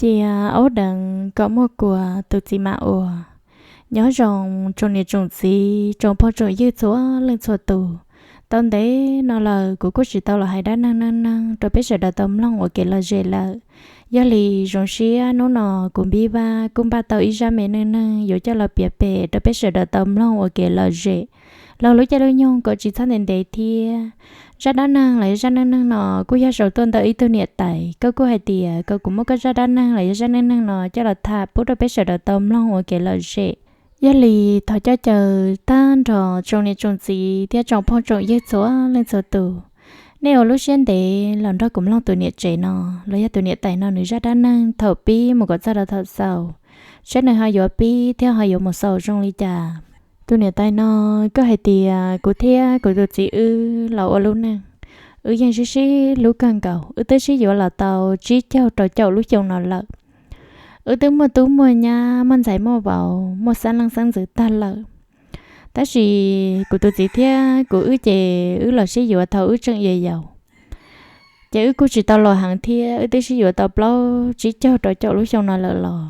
Cia aub deev kom muaj kua tus txiv mam ua. Nyob zoo tsoom niam tsoom txiv tsoom phooj tsoom ywg txhua leej txhua tus. Tau ntev no lawm kuv kuj tsis tau los hais dab neeg neej neeg rau peb sawv daws tau mloog ua kev lom zem lawm. Yog li zoo siab hnub no kuv Npib Vaj kuj npaj tau ib zaj me neej neeg yuav coj los piav pem rau peb sawv daws tau mloog ua kev lom zem laug lub caij lub nyoog kom tsis txhob ntev ntev thiab. Zaj dab neeg los yog zaj neej neeg no kuj yog sau tuaj ntawm ib tug niam tais, koj kuj hais tias kom kuv muab koj zaj dab neeg los yog zaj neej neeg no coj los tham pub rau peb sawv daws tau mloog ua kev lom zem. Yog li thov coj caw tag nrho tsoom niam tsoom txiv thiab tsoom phooj tsoom ywg txhua leej txhua tus, nej ua lub siab ntev los nrog kuv mloog tus niam tsev no los yog tus niam tais no nws zaj dab neeg thaum pib mus kom txog rau thaum xaus, saib nws ho yuav pib thiab ho yuav mus xaus zoo li cas. Tus niam tais no kuj hais tias kuv thiab kuv tus txiv wb los ua lub neej, wb yeej sib sib hlub kawg nkaus, wb twb sib yuav los tau tsib caug rau caum lub xyoo no lawm. Wb twb muaj tub muaj nyab muaj ntxhais muaj vauv muaj xeeb leej xeeb ntxwv tag lawm. Tab sis kuv tus txiv thiab kuv wb ces wb los sib yuav thaum wb tseem yau yaus, ces wb kuj tsis tau laus heev thiab wb twb sib yuav tau plaub tsib caug rau caum lub xyoo no lawm los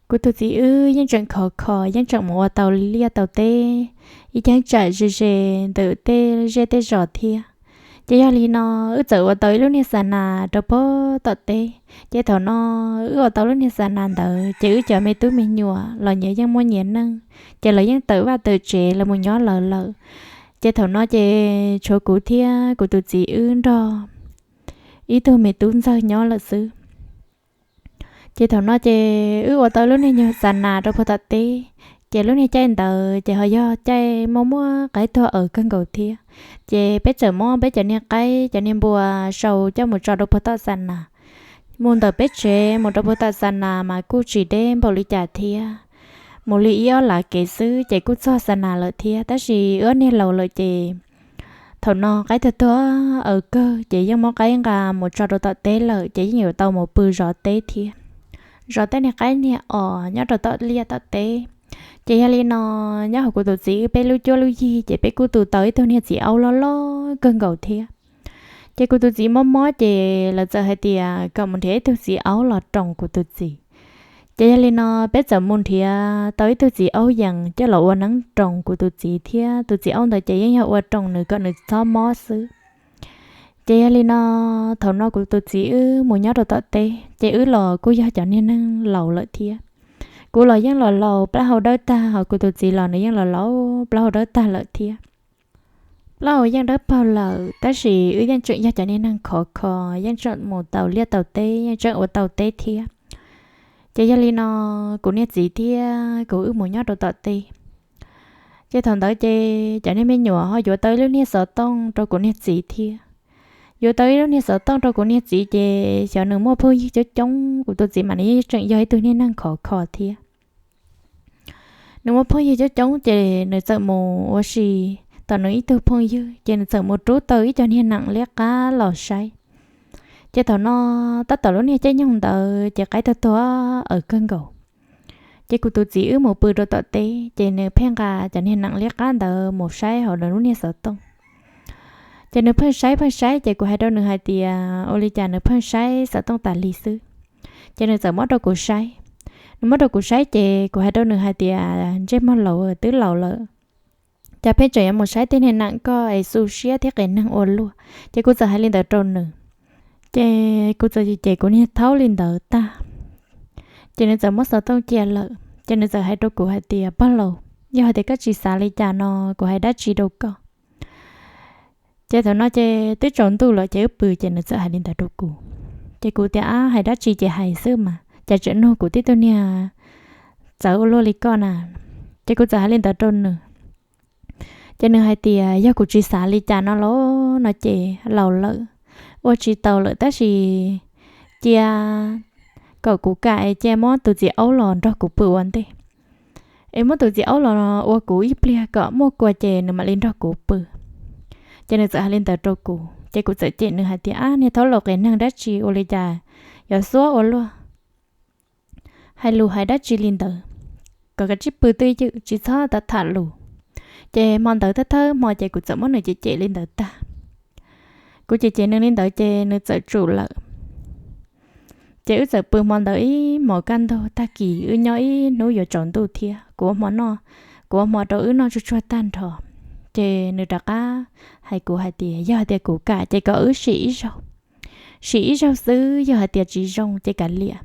kuv tus txiv wb yeej tseem khov kho yeej tseem mus ua tau liaj tau teb ib cheeb tsam ze ze ntawm tej zej tej zos thiab. Ces yog li no wb txawm ua tau ib lub niag xa nas rau puag tom teb. Ces thaum no wb ua tau lub niag xa nas ntawd ces wb cov me tub me nyuam los nyias yeej muaj nyias neej, ces lawv yeej tawm vaj tawm tsev los mus nyob lawv lawm. Ces thaum no ces tshuav kuv thiab kuv tus txiv wb nrog ib tug me tub ntxawg nyob lawm xwb. Ces thaum no ces wb ua tau lub niag nyuag xa nas rau puag tom teb. Ces lub niag caij ntawd ces ho yog caij muaj muaj qaib tuag aws kawg nkaus thiab. Ces peb txawm muab peb cov niag qaib cov niag npua sau coj mus tso rau puag tom xa nas. Mus ntawm peb tsev mus rau puag tom xa nas mas kuj tsis deb npaum li cas thiab. Mus li ib ob lav kev xwb ces kuj txog xa nas lawm thiab, tab sis wb ob niag laus lawm ces thaum no qaib tuag tuag aws kawg ces yeej muab qaib nqa mus tso rau tom teb lawm ces yeej yuav tau mus pw zov teb thiab. Zov tej niag qaib niag os nyob rau tom liaj tom teb. Ces yog li no, nyob hauv kuv tus txiv wb peb lub cuab lub yig ces peb kuj tu tau ib tug niag txiv aub loj loj kawg nkaus thiab. Ces kuv tus txiv mob mob ces lawv txawm hais tias kom mus nrhiav ib tug txiv aub los roos kuv tus txiv. Ces yog li no peb txawm mus nrhiav tau ib tug txiv aub yees coj los ua neeb roos kuv tus txiv thiab tus txiv aub ntawd ces yeej yog ua roos nws kom nws txhob mob xwb. Ces yog li no, thaum no kuv tus txiv wb mus nyob rau tom teb ces wb los kuj yog cov niag neeg laus lawm thiab. Kuv los yeej los laus plaub hau dawb tag, ho kuv tus txiv los nws yeej los laus plaub hau dawb tag lawm thiab. Plaub hau yeej dawb paug lawm tab sis wb yeej tseem yog cov niag neeg khov kho, yeej tseem mus tau liaj tau teb, yeej tseem ua tau teb thiab. Ces yog li no, kuv niag txiv thiab kuv wb mus nyob rau tom teb. Ces thaum ntawd ces cov niag me nyuam ho yuav tau ib lub niag xov tooj rau kuv niag txiv thiab. Yuav tau ib lub niag xov tooj rau kuv niag txiv ces xyov nws muaj phooj ywg coob coob, kuv tus txiv mas nws yeej tseem yog ib tug niag neeg khov kho thiab. Nws muaj phooj ywg coob coob ces nws txawm mus ua si tom nws ib tug phooj ywg ces nws txawm mus rub tau ib co niag nees liab qab los saib. Ces thaum no tab tom lub niag caij nyoog ntawd ces qaib tuag tuag aws kawg nkaus. Ces kuv tus txiv wb mus pw rau tom teb ces nws pheej nqa cov niag nees liab qab ntawd mus saib hauv nws lub niag xov tooj. Ces nws pheej saib pheej saib ces kuv hais rau nws hais tias ua li cas nws pheej saib xov tooj tas li xwb. Ces nws txawm muab rau kuv saib. Nws muab rau kuv saib ces kuv hais rau nws hais tias ntsej muag laus twb laus lawm, cas pheej tseem yuav mus saib tej niag nees koj es xu siab thiab qias neeg ua luaj. Ces kuv txawm hais li ntawd rau nws. Ces kuv txawm cem kuv niag thaub li ntawd tag. Ces nws txawm muab xov tooj cia lawm ces nws txawm hais rau kuv hais tias pog laus, yog hais tias koj tsis xav li cas no kuv hais dab tsi rau koj. Ces thaum no ces twb tsaus ntuj lawm ces wb pw ces nws txawm hais li ntawd rau kuv. Ces kuv tias ab hais dab tsi ces hais xwb mas, cas tseem nug kuv tib tug niag txawv ua luaj li koj na. Ces kuv txawm hais li ntawd rau nws. Ces nws hais tias yog kuv tsis xav li cas no los no ces laus lawm, ua tsis tau lawm tab sis cia kom kuv kam es cia muab tus txiv aub los nrog kuv pw ua ntej, es muab tus txiv aub los ua kuv ib pliag kom muaj kua ces nws mam li nrog kuv pw. Ces nws txawm hais li ntawd rau kuv ces kuv txawm cem nws hais tias ab niag thaub laus qias neeg dab tsi ua li cas yuav xuab ua luaj, hais lus hais dab tsi li ntawd, kom kav tsij pw twj ywm tsis txhob tham tham lus. Ces hmo ntawd thawj thawj hmo ces kuv txawm muab nws cem cem li ntawd tag. Kuv cem cem nws li ntawd ces nws txawm tsum lawm. Ces wb txawm pw hmo ntawd ib hmos kaj ntug, tag kis wb nyob ib hnub yuav tsaus ntuj thiab, kuv ua hmo noj, kuv ua hmo rau wb noj tsuag tsuag tag nrho. Ces nws rov qab hais kuv hais tias yog hais tias kuv kam ces kom wb sim ib zaug, sim ib zaug xwb, yog hais tias tsis zoo ces kav liam,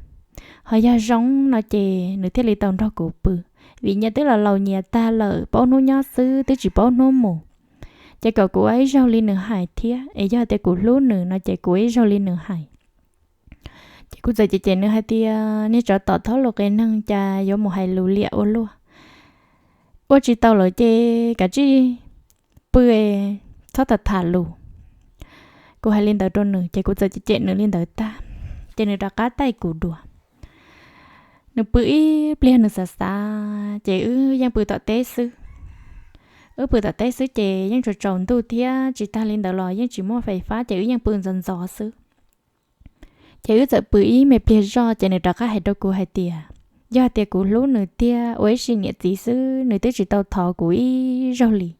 ho yog zoo no ces nws thiaj li tau nrog kuv pw. Vim nyias twb los laus nyias tag lawm, paub hnub nyob xwb twb tsis paub hnub mus. Ces kom kuv ua ib zaug li nws hais thiab, es yog tias kuv hlub nws no ces kuv ua ib zaug li nws hais. Ces kuv txawm cem cem nws hais tias niag tsov tom thaub lus qias neeg, cas yuav mus hais lus liam ua luaj, ua tsis tau lawm ces kav tsij pw, txhob tham tham lus. Kuv hais li ntawd rau nws ces kuv txawm cem cem nws li ntawd tag, ces nws rov qab taij kuv dua. Nws pw ib pliag nws xav xav, ces wb yeej pw tom teb xwb. Wb pw tom teb xwb ces yeej tsaus tsaus ntuj thiab, tsis tag li ntawd los yeej tsis muaj fais fab ces wb yeej pw ntxov ntxov xwb. Ces wb txawm pw ib me pliag zoj ces nws rov qab hais rau kuv hais tias yog tias kuv hlub nws tiag, ua ib sim niam txiv xwb nws twb tsis tau thov kuv ib zaug li,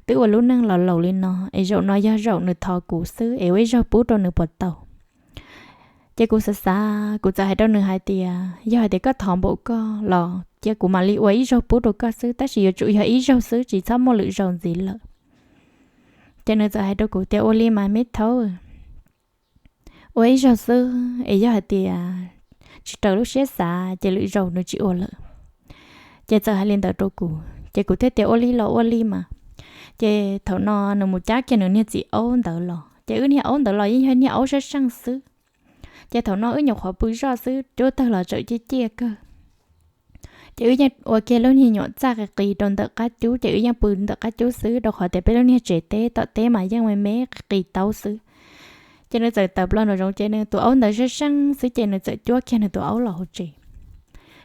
twb ua lub neej los laus li no, es zaum no yog zaum nws thov kuv xwb es ua ib zaug pub rau nws puas tau. Ces kuv xav xav, kuv txawm hais rau nws hais tias yog hais tias koj thov npaum koj los cia kuv mam li ua ib zaug pub rau koj xwb, tab sis yuav tsum yog ib zaug xwb, tsis txhob muaj lwm zaus ntxiv lawm. Ces nws txawm hais rau kuv tias ua li mas me thaub, ua ib zaug xwb es yog hais tias tsis raws lub siab xav ces lwm zaus nws tsis ua lawm. Ces txawm hais li ntawd rau kuv ces kuv thiaj tias ua li los ua li mas. Ces thaum no nws mus cab kiag nws niag txiv aub ntawd los, ces wb niag aub ntawd los yeej yog niag aub sab seej xwb. Ces thaum no wb nyuam qhuav pw zoj xwb, cuab tawg los tseem ciaj ciaj kawg. Ces wb yeej ua kiag lub niag nyuam txaj qis qis rau ntawm qab cub, ces wb yeej pw ntawm qab cub xwb, rau qhov tias peb lub niag tsev teb tom teb mas yeej me me qis qis taub xwb. Ces nws txawm tawm plaws nraum zoov ces nws tus aub ntawd sab seej xwb ces nws txawm cuab kiag nws tus aub los hauv tsev.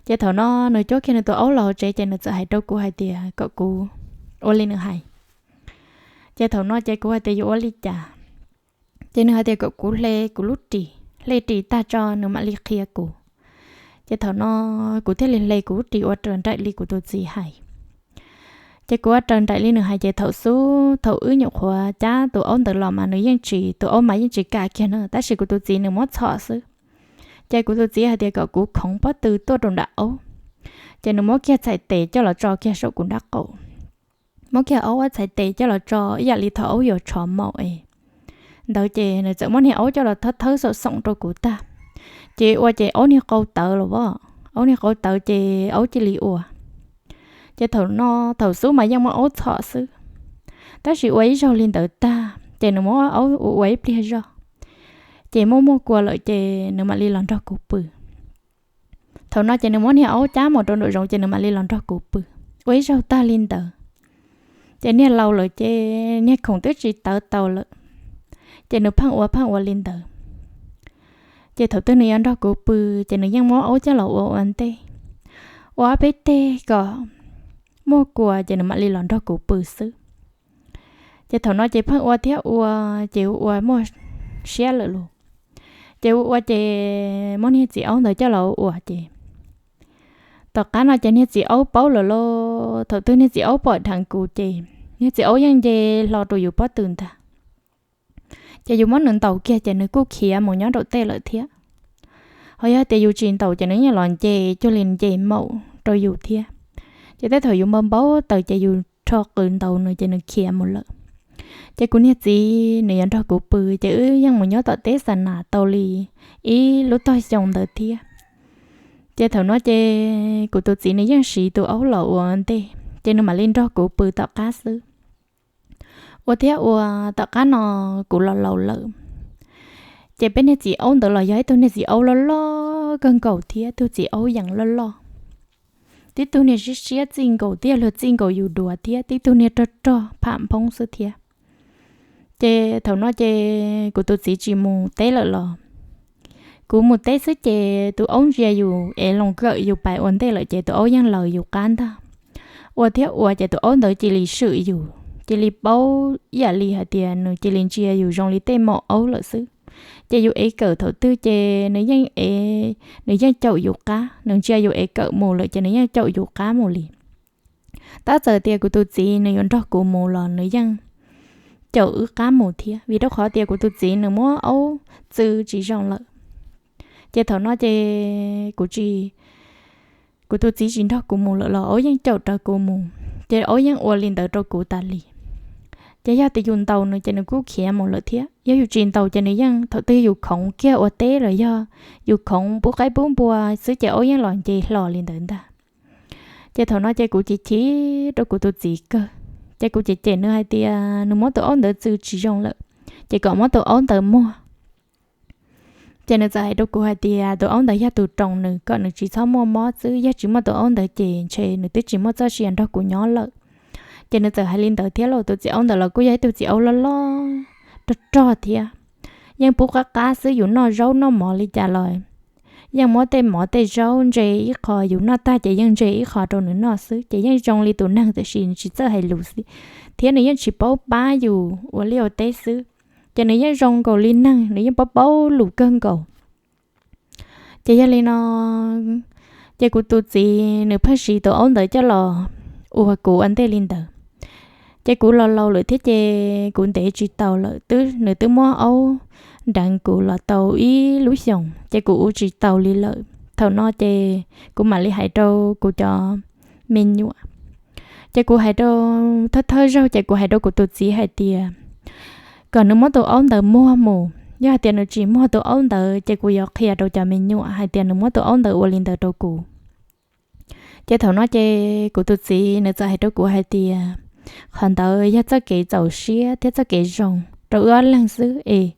Ces thaum no nws cuab kiag nws tus aub los hauv tsev ces nws txawm hais rau kuv hais tias kom kuv ua li nws hais. Ces thaum no ces kuv hais tias yuav ua li cas? Ces nws hais tias kom kuv hle kuv lub ris, hle ris tag tso nws mam li qhia kuv. Ces thaum no kuv thiaj li hle kuv lub ris ua raws nraim li kuv tus txiv hais. Ces kuv ua raws nraim li nws hais ces thaum xub thaum wb nyuam qhuav cab tus aub ntawd los mas nws yeej tsis, tus aub mas yeej tsis kam kiag na, tab sis kuv tus txiv nws muab txhom xwb. Ces kuv tus txiv hais tias kom kuv khoov pob tw tuaj rau nram aub, ces nws muab kiag txhais tes coj los tso kiag saum kuv nrab qaum. Muab kiag aub ob txhais tes coj los tso ib yam li thaum aub yuav tshov maum es ntawd ces nws txawm muab niag aub coj los thawb thawb xoom xoom rau kuv tag. Ces ua ces aub niag qau tawv los as, aub niag qau tawv ces aub cia li ua. Ces thaum no thaum xub mas yeej muab aub txhom xwb, tab sis ua ib zaug li ntawd tag ces nws muab aub ua ua ib pliag zog, ces muaj muaj kua lawm ces nws mam li los nrog kuv pw. Thaum no ces nws muab niag aub cab mus rau nraum zoov ces nws mam li los nrog kuv pw. Ua ib zaug tag li ntawd ces niag laus lawm ces niag khoom twb tsis tawv tau lawm, ces nws pheej ua pheej ua li ntawd. Ces thaum twg nws yuav nrog kuv pw ces nws yeej muab aub coj los ua ua ntej, ua ob peb teg kom muaj kua ces nws mam li los nrog kuv pw xwb. Ces thaum no ces pheej ua thiab ua, ces ua ua muaj siab lawm lauj. Ces ua ua ces muab niag txiv aub ntawd coj los ua ces tom qab no ces niag txiv aub paub lawm lauj. Thaum twg niag txiv aub pom dheev kuv ces niag txiv aub yeej nce hlo rau yus pob tw ntag. Ces yus muab nws ntaus kiag ces nws kuj khiav mus nyob nraum tej lawm thiab. Ho yog tias yus tsis ntaus ces nws yeej los nce cuag li nce maum rau yus thiab. Ces tej thaum yus npau npau taws ces yus rho qws ntaus nws ces nws khiav mus lawm. Ces kuv niag txiv nws yuav nrog kuv pw ces wb yeej mus nyob tom teb xa nas tau li ib lub tog xyoo ntawd thiab. Ces thaum no ces kuv tus txiv nws yeej siv tus aub los ua ntej ces nws mam li nrog kuv pw tom qab xwb. Ua thiab ua, tom qab no kuv los laus lawm, ces peb niag txiv aub ntawd los yog ib tug niag txiv aub loj loj kawg nkaus thiab tug txiv aub yees loj loj, tib tug niag siab siab txij nkaus thiab luag txij nkaus yus duav thiab tib tug niag rog rog pham nphoob xwb thiab. Ces thaum no ces kuv tus txiv tsis mus teb lawm los kuv mus teb xwb ces tus aub ntsia yus es loos kawm yus pais ua ntej lawm ces tus aub yeej laws yus qab ntag. Ua thiab ua ces tus aub ntawd cia li swm yus, cia li paub ib yam li hais tias nws cia li ntsia yus zoo li tej maum aub lawm xwb. Ces yus ev kawm thaum twg ces nws yeej ev, nws yeej caum yus qab, nws ntsia yus ev kawm mus lawm ces nws yeej caum yus qab mus li. Tab txawm tias kuv tus txiv nws yuav nrog kuv mus los nws yeej caum wb qab mus thiab, vim rau qhov tias kuv tus txiv nws muab aub txw tsis zoo lawm. Ces thaum no ces kuv tsis, kuv tus txiv tsis nrog kuv mus lawm los aub yeej caum rawv kuv mus, ces aub yeej ua li ntawd rau kuv tas li. Ces yog tias yus ntaus nws ces nws kuj khiav mus lawm thiab, yog yus tsis ntaus ces nws yeej, thaum twg yus khoov kiag ua teb los yog yus khoov pub qaib pub npua xwb ces aub yeej los nce hlo li ntawd ntag. Ces thaum no ces kuv chim chim rau kuv tus txiv kawg, ces kuv cem cem nws hais tias nws muab tus aub ntawd txw tsis zoo lawm, ces kom muab tus aub ntawd muag. Ces nws txawm hais rau kuv hais tias tus aub ntawd yog tus roos nws, kom nws tsis txhob muaj mob xwb, yog tsis muaj tus aub ntawd ces ntshe nws twb tsis muaj txoj sia nrog kuv nyob lawm. Ces nws txawm hais li ntawd thiab los tus txiv aub ntawd los kuj yog ib tug txiv aub loj loj rog rog thiab, yeej pub qab qab xwb, yus noj zaub noj mov li cas los yeej muab tej mov tej zaub ntse ib qho, yus noj tag ces yeej ntse ib qho rau nws noj xwb, ces yeej zoo li tus neeg tiam sis nws tsis txawj hais lus xwb, thiab nws yeej tsis paub pab yus ua liaj ua teb xwb. Ces nws yeej zoo nkaus li neeg, nws yeej paub paub lus kawg nkaus. Ces yog li no, ces kuv tus txiv nws pheej siv tus aub ntawd coj los ua kuv ua ntej li ntawd. Ces kuv los laus lawm thiab ces kuv ntev tsis taus lawm, twb, nws twb muab aub nreev kuv los tau ib lub xyoos ces kuv ua tsis taus li lawm. Thaum no ces kuv mam li hais rau kuv cov me nyuam, ces kuv hais rau, thawj thawj zaug ces kuv hais rau kuv tus txiv hais tias kom nws muab tus aub ntawd muag mus, yog hais tias nws tsis muag tus aub ntawd ces kuv yuav qhia rau cov me nyuam hais tias nws muab tus aub ntawd ua li ntawd rau kuv. Ces thaum no ces kuv tus txiv nws txawm hais rau kuv hais tias qhov ntawd yog txoj kev txaus siab thiab txoj kev zoo rau wb ob leeg xwb es,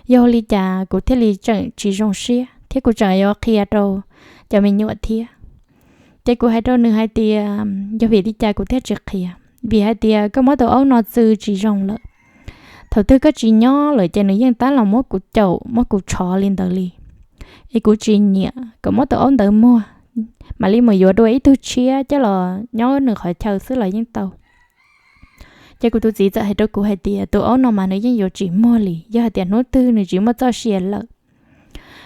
yog li cas kuv thiaj li tseem tsis zoo siab thiab kuv tseem yuav qhia rau cov me nyuam thiab. Ces kuv hais rau nws hais tias yog vim li cas kuv thiaj tsis qhia, vim hais tias koj muab tus aub no txw tsis zoo lawm. Thaum twg koj tsis nyob lawm ces nws yeej tab los muab kuv caum muab kuv tshov li ntawd li. Es kuv tsis nyiam, kom muab tus aub ntawd muag, mam li mus yuav dua ib tug tshiab coj los nyob nws qhov chaw xwb los yeej tau. Ces kuv tus txiv txawm hais rau kuv hais tias tus aub no mas nws yeej yuav tsis muag li, yog hais tias hnub twg nws tsis muaj txoj sia lawm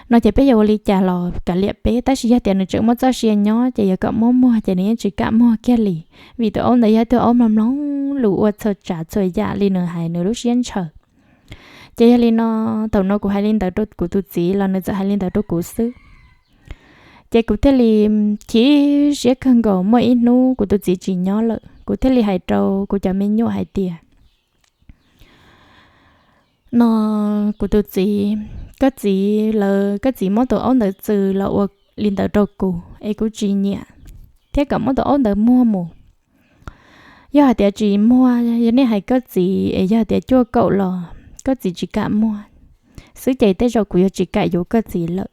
no ces peb yuav ua li cas los kav liam peb, tab sis yog tias nws tseem muaj txoj sia nyob ces yuav kom muab muag ces nws yeej tsis kam muag kiag li, vim tus aub ntawd yog tus aub mloog mloog lus ua txhua tsav txhua yam li nws hais nws lub siab ntshaw. Ces yog li no, thaum no kuv hais li ntawd rau kuv tus txiv los nws txawm hais li ntawd rau kuv xwb. Ces kuv thiaj li chim siab kawg nkaus, muaj ib hnub kuv tus txiv tsis nyob lawm, kuv thiaj li hais rau kuv cov me nyuam hais tias no, kuv tus txiv, koj txiv lawv, koj txiv muab tus aub ntawd txw los ua li ntawd rau kuv es kuv tsis nyiam, thiab kom muab tus aub ntawd muag mus. Yog hais tias tsis muag, yog nej hais koj txiv es yog hais tias cuaj kaum los koj txiv tsis kam muag xwb ces tej zaum kuv yuav tsis kam yuav koj txiv lawm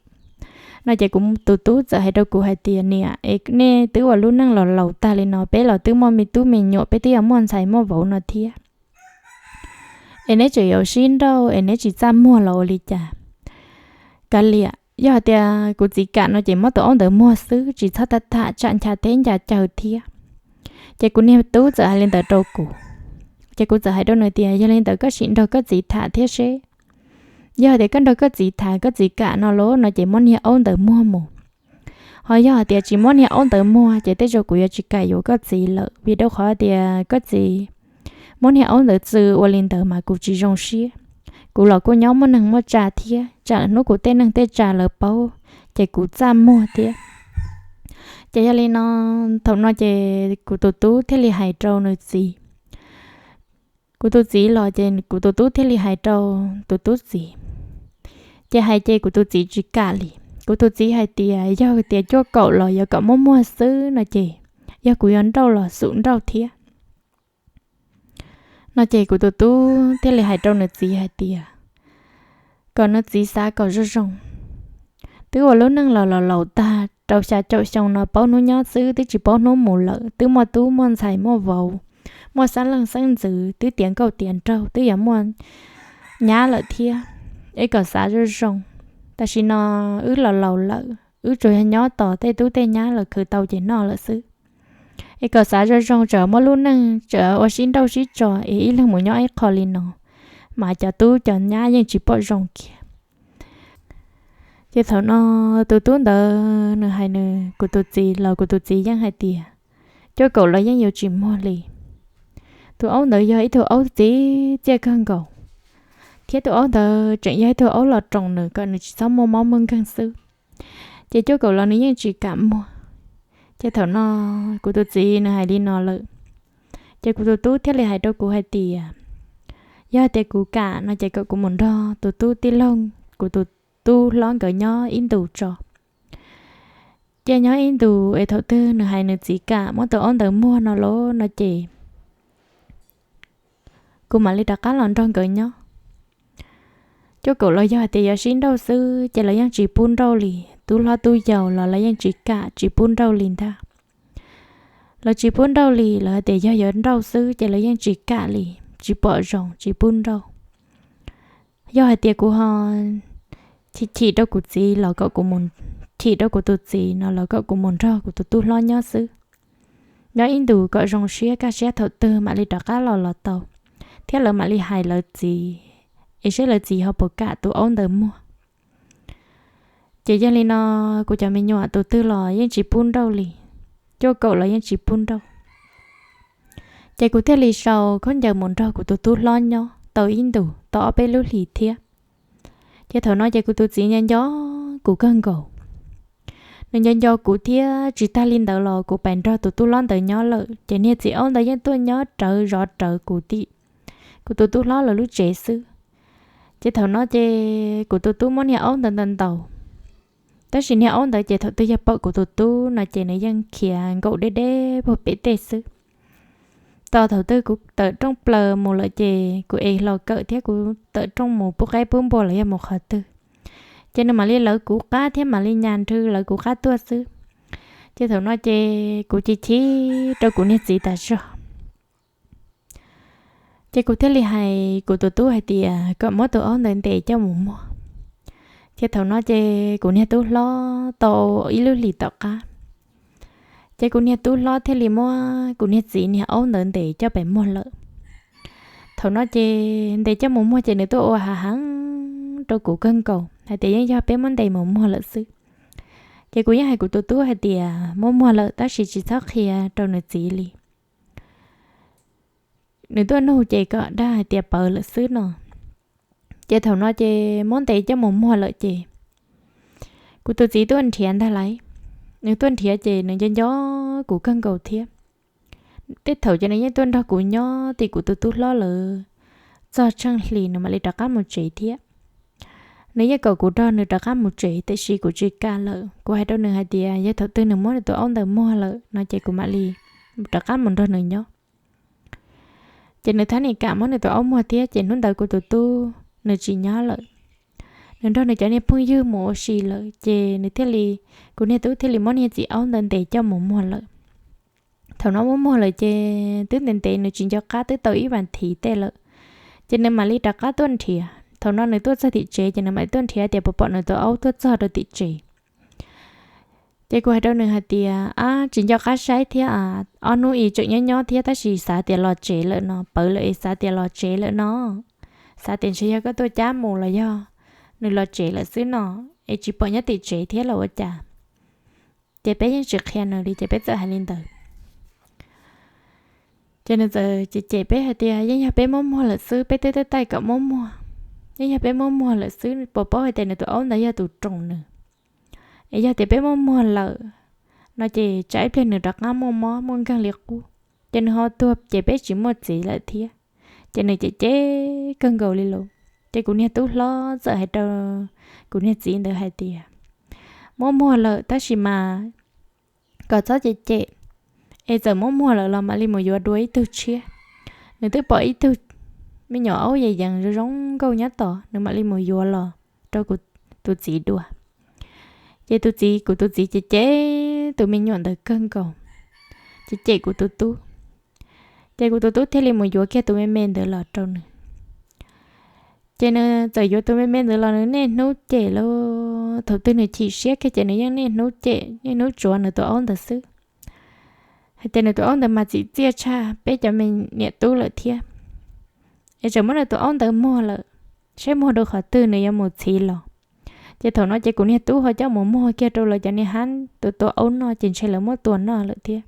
no ces kuv tus tub txawm hais rau kuv hais tias niam, es nej twb ua lub neej los laus tag li no, peb los twb muaj me tub me nyuam, peb twb yuav muaj ntxhais muaj vauv no thiab, es neb tseem yuav sib nrauj es neb tsis txaj muag los ua li cas? Kav liam, yog hais tias kuv txiv kam no ces muab tus aub ntawd muag xwb, tsis txhob tham tham tsam ncha teb ncha chaw thiab. Ces kuv niag tub txawm hais li ntawd rau kuv. Ces kuv txawm hais rau nws tias yog li ntawd koj sim nrog koj txiv tham thiab seb, yog hais tias koj nrog koj txiv tham koj txiv kam no lauj no ces muab niag aub ntawd muag mus. Ho yog hais tias tsis muab niag aub ntawd muag ces tej zaum kuv yuav tsis kam yuav koj txiv lawm, vim rau qhov tias koj txiv muab niag aub ntawd txw ua li ntawd mas kuv tsis zoo siab. Kuv los kuj nyob muaj neeg muaj tsa thiab, tsam hnub kuv tej neeg tej tsa lawv paub ces kuv txaj muag thiab. Ces yog li no, thaum no ces kuv tus tub thiaj li hais rau nws txiv. Kuv tus txiv los ces kuv tus tub thiaj li hais rau tus tub txiv. Ces hais ces kuv tus txiv tsis kam li. Kuv tus txiv hais tias yog tias cuaj kaum los yuav kom muab muag xwb no ces yog kuv yuav nrauj los xum nrauj thiab no ces kuv tus tub thiaj li hais rau nws txiv hais tias kom nws txiv xav kom zoo zoo. Twb ua lub neej los los laus tag rau xya caum xyoo no paub hnub nyob xwb twb tsis paub hnub mus lawm, twb muaj tub muaj ntxhais muaj vauv, muaj xeeb leej xeeb ntxwv, twb tiav nkauj tiav nraug, twb yuav muaj nyab lawm thiab. Es kom xav zoo zoo, tam sim no wb los laus lawm, wb tsuas yog nyob tos tej tub tej nyab los khwv tau ces noj lawm xwb. Es kom xav zoo zoo, tsam muab lub neej tsam ua sib nrauj sib tso es ib leeg mus nyob ib qho li no mas cov tub cov nyab yeej tsis pom zoo kiag. Ces thaum no tus tub ntawd nws hais nws kuv tus txiv los kuv tus txiv yeej hais tias cuaj kaum los yeej yuav tsis muag li. Tus aub ntawd yog ib tug aub txiv txiaj kawg nkaus, thiab tus aub ntawd tseem yog ib tug aub los roos nws kom nws tsis txhob muaj mob muaj nkeeg xwb. Ces cuaj kaum los nws yeej tsis kam muag. Ces thaum no kuv tus txiv nws hais li no lawm, ces kuv tus tub thiaj li hais rau kuv hais tias, yog tias kuv kam no ces kom kuv mus nrog tus tub tij laug, kuv tus tub hlob nkawd nyob ib ntus tso. Ces nyob ib ntus es thaum twg nws hais nws txiv kam muab tus aub ntawd muag no lawm no ces kuv mam li rov qab los nrog nkawd nyob. Cuaj kaum los yog hais tias yuav sib nrauj xwb ces lawv yeej tsis pub nrauj li. Tub hlob tub yau los lawv yeej tsis kam, tsis pub nrauj li ntag. Lawv tsis pub nrauj li, lawv hais tias yog yuav nrauj xwb ces lawv yeej tsis kam li, tsis pom zoo, tsis pub nrauj. Yog hais tias kuv ho chim rau kuv txiv los kom kuv mus, chim rau kuv tus txiv no los kom kuv mus nrog kuv tus tub hlob nyob xwb. Nyob ib ntus kom zoo siab kaj siab, thaum twg mam li rov qab los los tau, thiab lawv mam li hais lawv txiv, es saib lawv txiv ho puas kam tus aub ntawd muag. Ces yog li no, kuv cov me nyuam tus twg los yeej tsis pub nrauj li, cuaj kaum los yeej tsis pub nrauj. Ces kuv thiaj li sau khaub ncaws mus nrog kuv tus tub hlob nyob tau ib ntus, tau ob peb lub hlis thiab. Ces thaum no ces kuv tus txiv nco nco kuv kawg nkaus. Nws nco nco kuv thiab, tsis tag li ntawd los kuv pais nrog tus tub hlob ntawd nyob lawm ces niag txiv aub ntawd yeej tuaj nyob rawv zov rawv kuv tim kuv tus tub hlob lawv lub tsev xwb. Ces thaum no ces kuv tus tub muab niag aub ntawd ntaus ntaus, tab sis niag aub ntawd ces thaum twg yog pom kuv tus tub no ces nws yeej khiav nkaum deb deb puag pem tej xwb. Tos thaum twg kuv tawm rooj plaws mus lawm ces kuv ev hlo kawm thiab kuv tawm rooj mus pub qaib pub npua los yog mus qhov twg, ces nws mam li lawv kuv qab thiab mam li nyas nrhw lawv kuv qab tuaj xwb. Ces thaum no ces kuv chim chim rau kuv niag txiv tas zog. Ces kuv thiaj li hais kuv tus tub hais tias kom muab tus aub ntawd ntes coj mus muag. Ces thaum no ces kuv niag tub hlob tau ib lub hlis tom qab, ces kuv niag tub hlob thiaj li muab kuv niag txiv niag aub ntawd ntes coj pem muag lawm. Thaum no ces ntes coj mus muag ces nws tuaj ua hav heev rau kuv kawg nkaus hais tias yeej yog peb muab ntes mus muag lawm xwb. Ces kuv yeej hais kuv tus tub hais tias muab muag lawm tab sis tsis txhob qhia rau nws txiv li. Nws tuaj nug ces kom dag hais tias pawv lawm xwb no. Ces thaum no ces muab ntes coj mus muag lawm ces kuv tus txiv tuaj nrhiav ntag lauj. Nws tuaj nrhiav ces nws nco nco kuv kawg nkaus thiab. Tej thaum ces nws yeej tuaj nrog kuv nyob tim kuv tus tub hlob lawv txog tsheej hlis nws mam li rov qab mus tsev thiab. Nws yeej kom kuv nrog nws rov qab mus tsev tiam sis kuv tsis kam lawm. Kuv hais rau nws hais tias yog thaum twg nws muab nws tus aub ntawd muag lawm no ces kuv mam li rov qab mus nrog nws nyob. Ces nws thab nim kam muab nws tus aub muag thiab ces hnub ntawd kuv tus tub nws tsis nyob lawm. Nws nrog nws cov niag phooj ywg mus ua si lawm ces nws thiaj li, kuv niag tub thiaj li muab niag txiv aub ntawd ntes coj mus muag lawm. Thaum no muab muag lawm ces twb ntev ntev nws tsis nco qab twb tau ib vas thiv tej lawm, ces nws mam li rov qab tuaj nrhiav. Thaum no nws tuaj txog tim tsev ces nws mam li tuaj nrhiav tias puas pom nws tus aub tuaj txog rau tim tsev. Ces kuv hais rau nws hais tias ab tsis nco qab saib thiab, ob hnub ib tseem nyob nyob thiab tab sis xav tias los tsev lawm no, pawv lawm es xav tias los tsev lawm no, xav tias ntshe yog koj tuaj cab mus los yog nws los tsev lawm xwb no, es tsis pom nyob tim tsev thiab los ua cas. Ces peb yeej tsis qhia nws li ces peb txawm hais li ntawd. Ces nws txawm cem cem peb hais tias yeej yog peb muab muag lawm xwb, peb twb taij taij kom muab muag. Yeej yog peb muab muag lawm xwb, puas paub hais tias nws tus aub ntawd yog tus roos nws. Es yog tias peb muab muag lawm no ces tsam ib pliag nws rov qab muaj mob muaj nkeeg li qub, ces nws ho tuag ces peb tsis muaj txiv lawm thiab. Ces nws cem cem kawg nkaus li lawm. Ces kuv niag tub hlob txawm hais rau kuv niag txiv ntawd hais tias muab muag lawm tab sis mas kom txhob cem cem, es txawm muab muag lawm los mam li mus yuav dua ib tug tshiab. Nws twb pom ib tug me nyuam aub yees yees zoo zoo nkauj nyob tod, nws mam li mus yuav los rau kuv tus txiv dua. Ces tus txiv, kuv tus txiv cem cem tus me nyuam ntawd kawg nkaus, cem cem kuv tus tub. Ces kuv tus tub thiaj li mus yuav kiag tus me me ntawd los rau nws. Ces nws txawm yuav tus me me ntawd los nws niaj hnub cem lawm, thaum twg nws chim siab kiag ces nws yeej niaj hnub cem niaj hnub tsuav nws tus aub ntawd xwb, hais tias nws tus aub ntawd mas txim txiaj tshaj peb cov me niam tub lawm thiab. Es tseem muab nws tus aub ntawd muag lawm, saib muag rau qhov twg nws yuav mus txhiv los. Ces thaum no ces kuv niag tub ho coj mus muag kiag rau lawv cov niag hab tua tua aub noj ces ntshe lawv muab tua noj lawm thiab.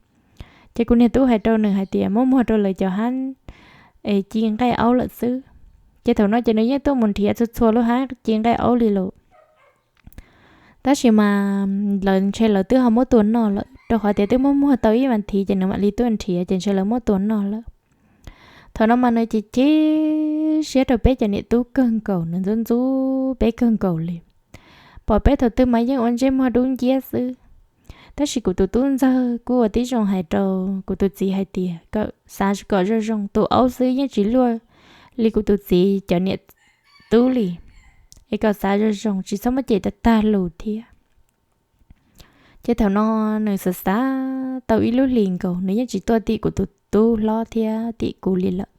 Ces kuv niag tub hais rau nws hais tias muab muag rau lawv cov hab es ci nqaij aub lawm xwb. Ces thaum no ces nws yeej tuaj mus nrhiav txhua txhua lub hab ci nqaij aub li lawm. Tab sis mas lawv ntshe lawv twb ho muab tua noj lawm, rau qhov tias twb muab muag tau ib vas thiv ces nws mam li tuaj nrhiav, ces ntshe lawv muab tua noj lawm. Thaum no mas nws chim chim siab rau peb cov niam tub kawg nkaus, nws ntxub ntxub peb kawg nkaus li. Pom peb thaum twg mas yeej ua ntsej muag dub nciab xwb. Tab sis kuv tus tub ntxawg kuj ua tib zoo hais rau kuv tus txiv hais tias kom xav kom zoo zoo, tus aub xwb yeej tsis luaj li kuv tus txiv cov niam tub li, es kom xav zoo zoo, tsis txhob muab cem tag tag lus thiab. Ces thaum no nws xav xav tau ib lub hlis nkaus, nws yeej tsis tuaj tim kuv tus tub hlob thiab tim kuv li lawm.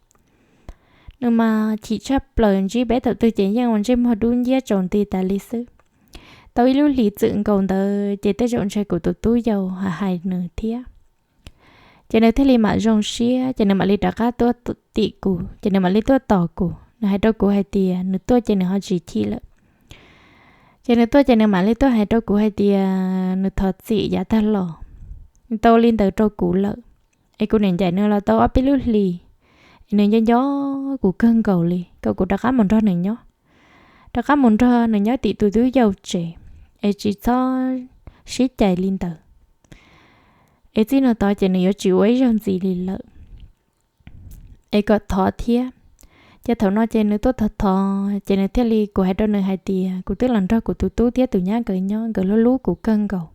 Nws mas chim tshaj plaws, ntsib peb thaum twg ces yeej ua ntsej muag dub nciab tsaus nti tas li xwb. Tau ib lub hlis txwm nkaus ntawd ces tej zaum ntshe kuv tus tub yau hais hais nws thiab. Ces nws thiaj li mam zoo siab, ces nws mam li rov qab tuaj tim kuv, ces nws mam li tuaj tos kuv. Nws hais rau kuv hais tias nws tuaj ces nws ho tsis chim lawm. Ces nws tuaj ces nws mam li tuaj hais rau kuv hais tias nws thov txim yav tag los, nws tau li ntawd rau kuv lawm. Es kuv niam ncaim nws los tau ob peb lub hlis, es nws nco nco kuv kawg nkaus li, kom kuv rov qab mus nrog nws nyob, rov qab mus nrog nws nyob tim tus tub yau tsev, es tsis txhob sib cais li ntawd. Es txij no tod ces nws yuav tsis ua ib zaug ntxiv li lawm, es kom thov thiab. Ces thaum no ces nws tuaj thov thov, ces nws thiaj li, kuv hais rau nws hais tias kuv twb los nrog kuv tus tub thiab tus nyab nkawd nyob, nkawd hlub hlub kuv kawg nkaus.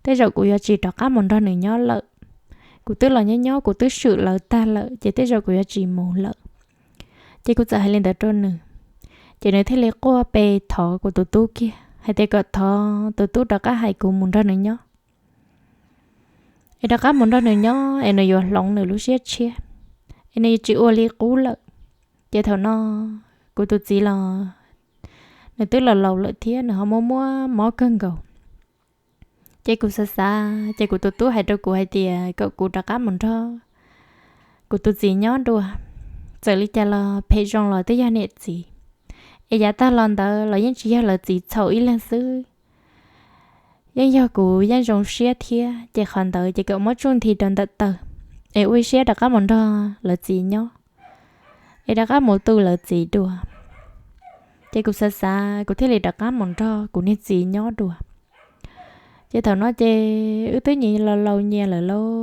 Tej zaum kuv yuav tsis rov qab mus nrog nws nyob lawm. Kuv twb los nyob nyob, kuv twb swm lawv tag lawm, ces tej zaum kuv yuav tsis mus lawm. Ces kuv txawm hais li ntawd rau nws, ces nws thiaj li quaj pe thov kuv tus tub kiag hais tias kom thov tus tub rov qab hais kuv mus nrog nws nyob, es rov qab mus nrog nws nyob es nws yuav hloov nws lub siab tshiab, es nws tsis ua li qub lawm. Ces thaum no kuv tus txiv los nws twb los laus lawm thiab nws ho muaj muaj mob kawg nkaus. Ces kuv xav xav, ces kuv tus tub hais rau kuv hais tias kom kuv rov qab mus nrog kuv tus txiv nyob dua. Txawm li cas los phem zoo los twb yog niam txiv, es yav tag los ntawd los yeej tsis yog lawv txiv txhaum ib leeg xwb, yeej yog kuv yeej zoo siab thiab. Ces qhov ntawd ces kom muab tsuj nthi rau ntawm taw, es ua ib siab rov qab mus nrog lawv txiv nyob, es rov qab mus tu lawv txiv dua. Ces kuv xav xav kuv thiaj li rov qab mus nrog kuv niag txiv nyob dua. Ces thaum no ces wb twb nyias los laus nyias lawm lauj,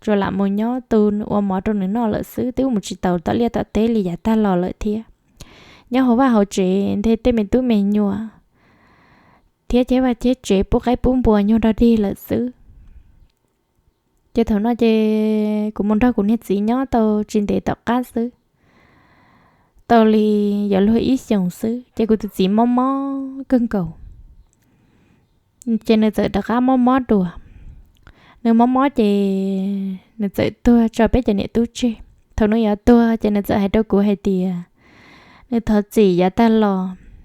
tsuas lam mus nyob tu ua mov rau nws noj lawm xwb, twb mus tsis tau tom liaj tom teb li yav tag los lawm thiab. Nyob hauv vaj hauv tsev nthe tej me tub me nyuam thiab cheb vaj cheb tsev pub qaib pub npua nyuag dog dig lawm xwb. Ces thaum no ces kuv mus nrog kuv niag txiv nyob tau tsis ntev tom qab xwb, tau li yuav luag ib xyoos xwb ces kuv tus txiv mob mob kawg nkaus. Ces nws txawm rov qab mob mob dua. Nws mob mob ces nws txawm tuag tso peb cov niam tub tseg. Thaum nws yuav tuag ces nws txawm hais rau kuv hais tias nws thov txim yav tag los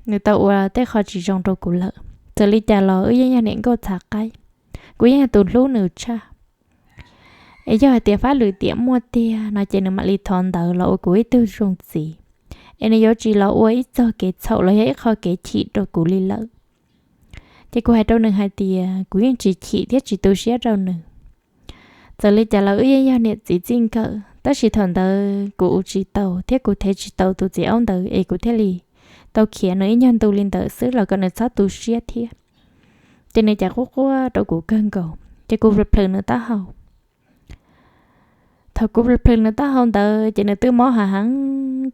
nws tau ua tej qho tsis zoo rau kuv lawm. Txawm li cas los wb yeej yog niam nkauj txhav qaib, kuv yeej yog tus hlub nws tshaj. Es yog hais tias fab lwm tiam muaj tiag no ces nws mam li thov ntawd los ua kuv ib tug zoo txiv, es nws yuav tsis los ua ib txog kev txhaum los yog ib qho kev chim rau kuv li lawm. Ces kuv hais rau nws hais tias kuv yeej tsis chim thiab tsis tu siab rau nws. Txawm li cas los wb yeej yog niam txiv txij nkawm, tab sis thaum ntawd kuv ua tsis tau thiab kuv thev tsis tau tus txiv aub ntawd es kuv thiaj li tau khiav nws ib nyuag ntu li ntawd xwb los kom nws txhob tu siab thiab. Ces nws cas quaj quaj rau kuv kawg nkaus, ces kuv plhws plhws nws taub hau. Thaum kuv plhws plhws nws taub hau ntawd ces nws twb mob hav heev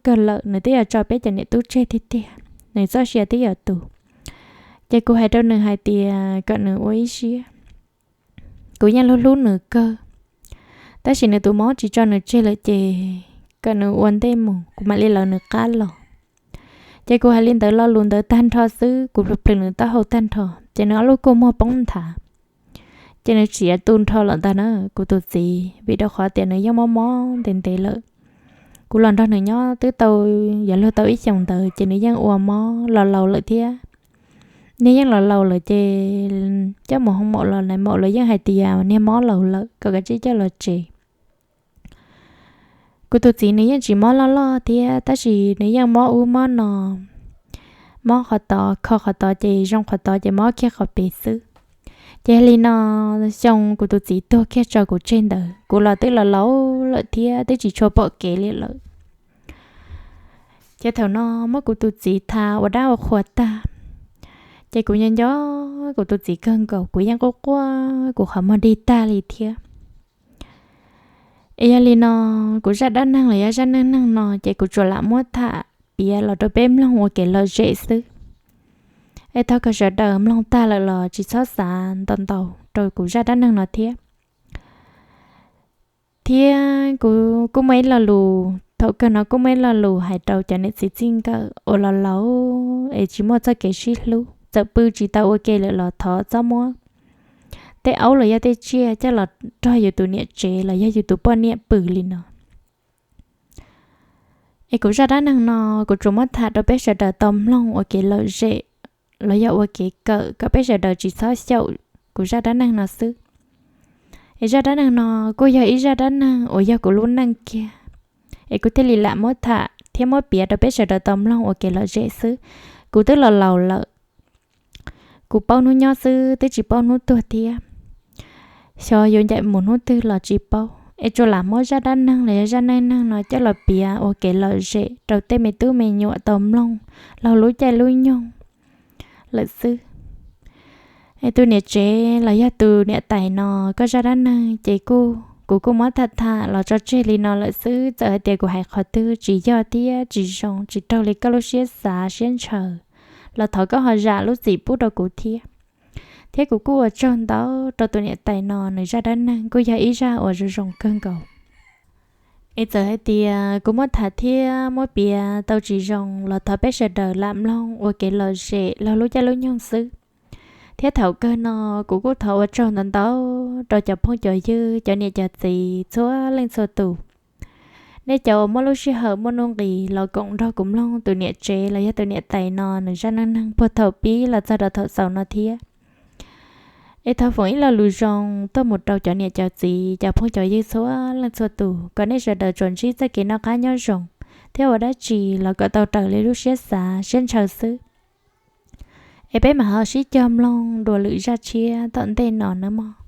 kawg lawm, nws twb yuav tso peb cov niam tub tseg tiag tiag, nws txoj sia twb yuav tu. Ces kuv hais rau nws hais tias kom nws ua ib siab, kuv yeej hlub hlub nws kawg, tab sis nws tus mob tsis tso nws tseg lawm ces kom nws ua ntej mus, kuv mam li lawv nws qab los. Ces kuv hais li ntawd lo lus ntawd tag nrho xwb, kuv plhws plhws nws taub hau tag nrho ces nws ob lub kua muag poob nthav. Ces nws txiav tu nrho lawm ntag na, kuv tus txiv, vim rau qhov tias nws yeej mob mob ntev ntev lawm. Kuv los nrog nws nyob twb tau yuav luag tau ib xyoos ntawd ces nws yeej ua mob los laus lawm thiab. Niag yeej los laus lawm ces coj mus hoo maum los nais maum los yeej hais tias niag mob laus lawm kom kav tsij coj los tsev. Kuv tus txiv nws yeej tsis mob loj loj thiab, tab sis nws yeej mob ub mob no, mob qhov tod kho qhov tod ces zoo qhov tod ces mob kiag qhov pem xwb. Ces li no xyoo kuv tus txiv tuag kiag tso kuv tseg ntawd kuv los twb los laus lawm thiab twb tsis tshua pom kev li lawm. Ces thaum no muab kuv tus txiv tha ua dab ua qhua tag, ces kuv nco nco kuv tus txiv kawg nkaus, kuv yeej quaj quaj kuv qhov muag dig tag li thiab. Es yog li no, kuv zaj dab neeg los yog zaj neej neeg no ces kuv tsuas lam muab tham piav los rau peb mloog ua kev lom zem xwb. Es thov kom sawv daws mloog tag lawm los tsis txhob xav ntau ntau rau kuv zaj dab neeg no thiab. Thiab kuv kuj muaj ib lo lus, thaum kawg no kuj muaj ib lo lus hais rau cov niam txiv txij nkawm uas los laus es tsis muaj txoj kev sib hlub, txawm pw tsis tau ua ke lawm los thov txhob muab tej aub los yog tej tsiaj coj los rog yus tus niam tsev los yog yus tus poj niam pw li no. Es kuv zaj dab neeg no kuv tsuas muab tham rau peb sawv daws tau mloog ua kev lom zem los yog ua kev kawm kom peb sawv daws tsis txhob xyaum kuv zaj dab neeg no xwb. Es zaj dab neeg no kuj yog ib zaj dab neeg uas yog kuv lub neej kiag, es kuv thiaj li lam muab tham thiab muab piav rau peb sawv daws tau mloog ua kev lom zem xwb. Kuv twb los laus lawm, kuv paub hnub nyob xwb twb tsis paub hnub tuag thiab. Xyov yuav ncaim mus hnub twg los tsis paub, es tsuas lam muab zaj dab neeg los yog zaj neej neeg no coj los piav ua kev lom zem rau tej me tub me nyuam tau mloog laug lub caij lub nyoog lawm xwb. Es tus niam tsev los yog tus niam tais no, koj zaj dab neeg ces kuj, kuv kuj muab tham tham los tso tseg li no lawm xwb. Txawm hais tias kuv hais qhov twg tsis yog thiab tsis zoo, tsis raug li koj lub siab xav siab ntshaw, los thov koj ho zam lub txim pub rau kuv thiab. Thiab kuv kuj ua tsaug ntau rau tus niam tais no, nws zaj dab neeg kuj yog ib zaj uas zoo zoo kawg nkaus. Es txawm hais tias kuv muab tham thiab muab piav tau tsis zoo los thov peb sawv daws lam mloog ua kev lom zem laug lub caij lub nyoog xwb. Thiab thaum kawg no kuv kuj thov ua tsaug ntau ntau rau cov phooj cov ywg, cov niam cov txiv txhua leej txhua tus. Nej cov uas muaj lub sij hawm muaj nuj nqis los koom nrog kuv mloog tus niam tsev los yog tus niam tais no nws zaj neej neeg puag thaum pib los txog rau thaum xaus no thiab. Es thov foom ib lo lus zoo tuaj mus rau cov niam cov txiv, cov phooj cov ywg txhua leej txhua tus, kom nej sawv daws tsuas ntsib txoj kev noj qab nyob zoo, thiab ua dab tsi los kom tau raws li lub siab xav siab ntshaw xwb. Es peb mam ho sib cog mloog dua lwm zaj tshiab tom ntej no nawb mog.